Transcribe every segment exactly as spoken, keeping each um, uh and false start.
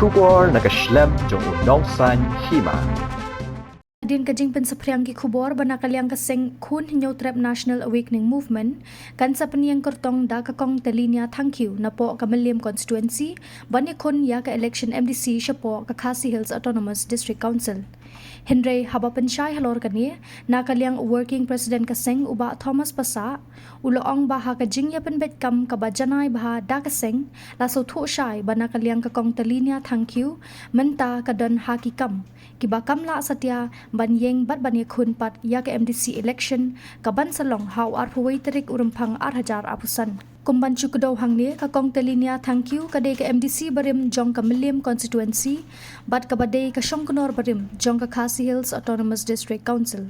Khubor na ka shlem jong u Nongsaiñ Hima. Hadien ka jingpynsaphriang ki khubor ba na ka liang ka seng Khun Hynñiewtrep National Awakening Movement kan sa pynïeng kyrtong da ka Kong Telinia Thangkhiew napoh ka Mylliem constituency ban ïakhun ïa ka election M D C shapoh ka Khasi Hills Autonomous District Council. Hynrei haba pynshai halor kane, na ka liang u working president ka seng u Bah Thomas Passah u la ong ba ha ka jingïapynbeit kam kaba janai bha da ka seng, la sngewthuh shai ba na ka liang ka Kong Telinia Thangkhiew mynta ka don ha ki kam kiba kam lah satia ban ïeng bad ban ïakhun pat ïa ka M D C election kaban sa long ha u arphew wei tarik u Rymphang ar hajar arphew san. Kum ban shu kdew hangne, ka Kong Telinia Thangkhiew ka dei ka M D C barim jong ka Mylliem constituency bad kaba dei ka shongknor barim jong ka Khasi Hills Autonomous District Council.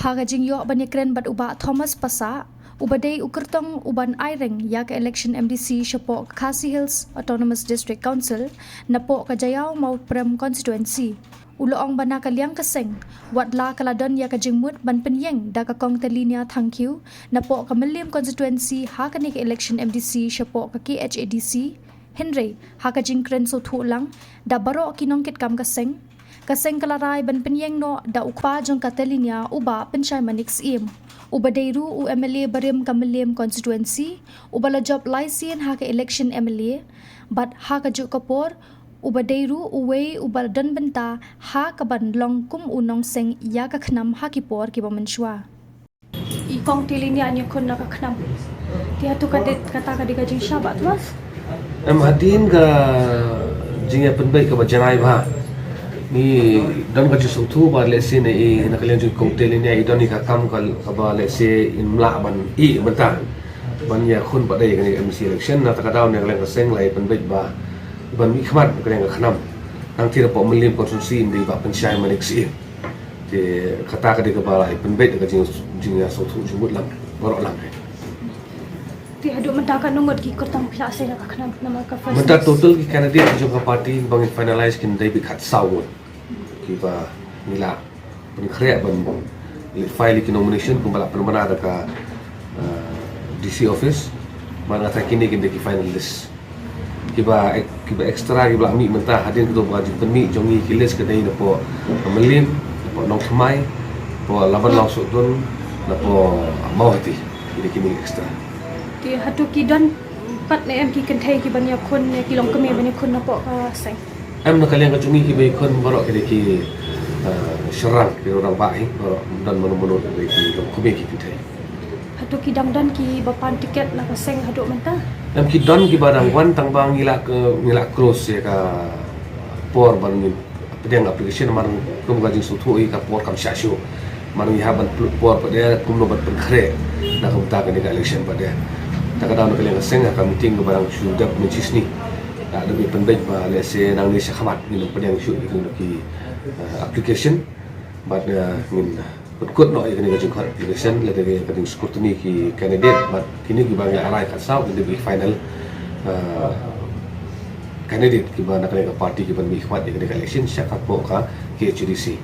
Ha ka jingïoh ban ïakren bad u Bah Thomas Passah uba dei u kyrtong uban aireng ïa ka election M D C shapoh ka Khasi Hills Autonomous District Council napoh ka Jaïaw Mawprem constituency, u la ong ba na ka liang ka seng, wat la ka la don ïa ka jingmut ban pynïeng da ka Kong Telinia Thangkhiew napoh ka Mylliem constituency ha kane ka election M D C shapoh ka K H A D C, hynrei ha ka jingkren sngewthuh lang da baroh ki nongkitkam ka seng, ka seng ka la rai ban pynïeng noh da u kpa jong ka Telinia u Bah Pynshai Manik Syiem, uba dei ruh u M L A barim ka Mylliem constituency, uba la jop lai sien ha ka election M L A, bad ha kajuh ka por uba dei ruh uwei uba la don bynta ha kaban long kum u nongseng ïa ka KHNAM ha ki por kiba mynshuwa. I Kong Telinia ïakhun na ka KHNAM. Te hato ka dei, kata ka dei ka jingshah, Bah Thomas? Em, hadien ka jingïapynbeit kaba janai bha, ngi don ka jingsngewthuh ba lehse na i, na ka liang jong i Kong Telinia i don i ka kam ka, kaba lehse im lah ban i mynta ban ïakhun pat da ïa kane ka M D C election. Na kata ka daw na ka liang ka seng la ïapynbeit ba ban mihkhmat na ka liang ka KHNAM, nangta hapoh Mylliem constituency im dei Bah Pynshai Manik Syiem. Te kata ka dei kaba la ïapynbeit da ka jing, jingïasngewthuh jingmut lang baroh lang. Te haduh mynta katno ngut ki kyrtong phi la sei na ka KHNAM, namar ka first list? Mynta total ki candidate jong ka party ba ngin finalize kin dei beit khatsaw ngut kiba ngi la pynkhreh ban leit file ïa ki nomination kumba la pynbna da ka, eh, D C office. Bad nga tharai kine kin dei ki final list. Kiba ek-, kiba extra kiba la mih mynta hadien kito ba ka jingpynmih jong ngi ki list ka dei napoh Mylliem, napoh Nongthymmai, napoh Laban Lawsohdun, napoh Mawhati. Kine, kine extra. Te hato ki don pat ne em ki kynthei kiban ïakhun, ne ki longkmie ban ïakhun napoh ka seng? Em, na ka liang ka jong ngi kiba ïakhun baroh ki dei ki, eh, shynrang, ki rangbah hi, baroh, ym don mano mano ki dei ki longkmie ki kynthei. Hato ki dang don kiba pan tiket na ka seng haduh mynta? Em, ki don kiba dang wan, tangba ngi la, ngi la close ïa ka por ban ngin pdiang application, namar kum ka jingsngewthuh hi ka por kam shah shuh. Namar ngi hap ban pynlut por pat de, kumno ban pynkhreh na ka bynta kane ka election pat de. Te ka daw na ka liang ka seng ha ka meeting kaba dang shu dep mynshisngi, la dep ïapynbeit ba lehse nangne shakhmat ngin pdiang shuh ïa kine ki, eh, application. Bad, eh, ngin pynkut noh ïa kane ka jingkhot application, lada ka jingscrutiny ki candidate, bad kine kiba ngi la rai khatsaw kin dei ki final, eh, candidate kiba na ka liang ka party kiban mihkhmat ïa kane ka election sha khapoh ka K H A D C.